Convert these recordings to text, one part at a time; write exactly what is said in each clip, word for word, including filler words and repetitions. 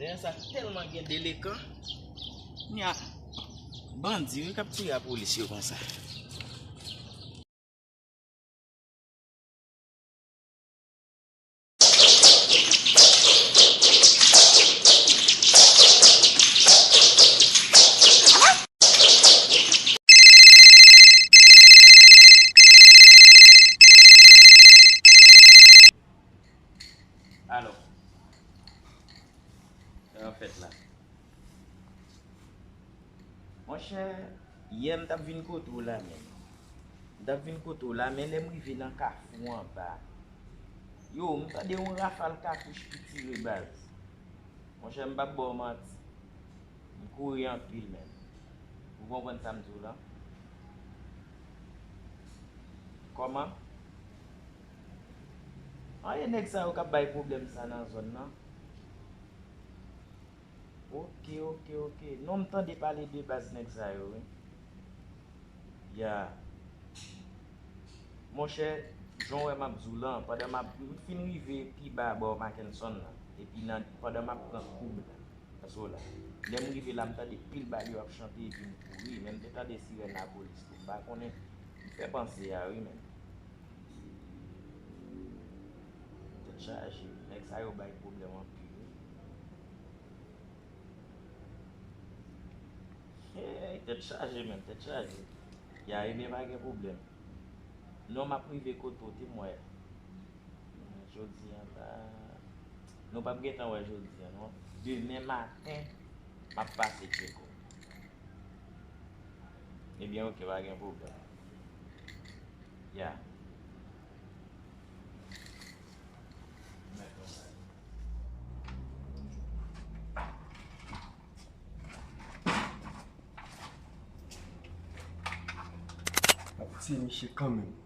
Dèyè sa tèlman gen delekan. Nya, bandi wi k ap tire a polis yo konsa. Alò, sa yo fèt la. Monchè, yè m t ap vin kote w la menm. M t ap vin kote w la, men lè m rive nan kafou anba, yo, m tande yon rafal katouch ki tire baz. Monchè, m p ap ba w manti. M kouri anpil menm. Ou konprann sa m di w la? Kòman? An, e nèg sa yo k ap bay pwoblèm sa nan zòn nan? Ok, ok, ok. Non, m tande pale de baz nèg sa yo, wi. Ya. Monchè, jan w wè m ap di w lan, pandan m ap, m fin rive pi ba bò Mackenson lan, epi nan, pandan m ap pran koub la, paske w la, lè m rive la, m tande pil bal yo ap chante, epi m kouri, men m te tande sirèn lapolis tou, m pa konnen, m fè panse a, wi, men. Tèt chaje, nèg sa yo bay pwoblèm anpil, wi. Hey, tèt chaje, menm, tèt chaje. Ya, ebyen, pa gen pwoblèm. Non, m ap rive kote w, te m wè. Jodi a, pa, nou p ap gentan wè jodi a, non. Demen maten, m ap pase tcheke w. Ebyen, ok, pa gen pwoblèm. Ya. Ap tiye misye kanmenm.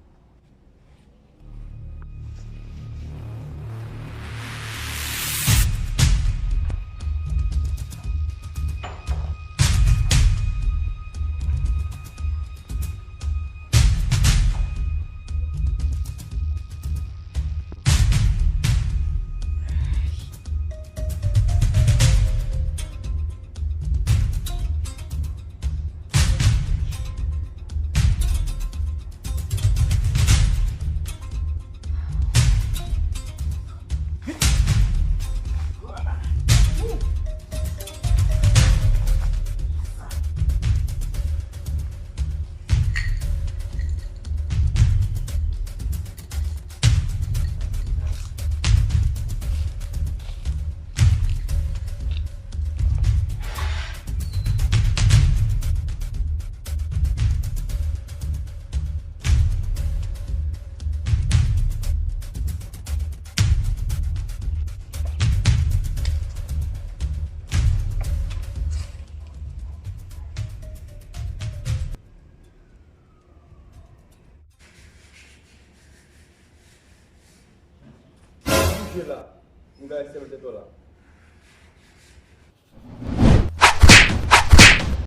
Bouje la, m ka eseye mete to la.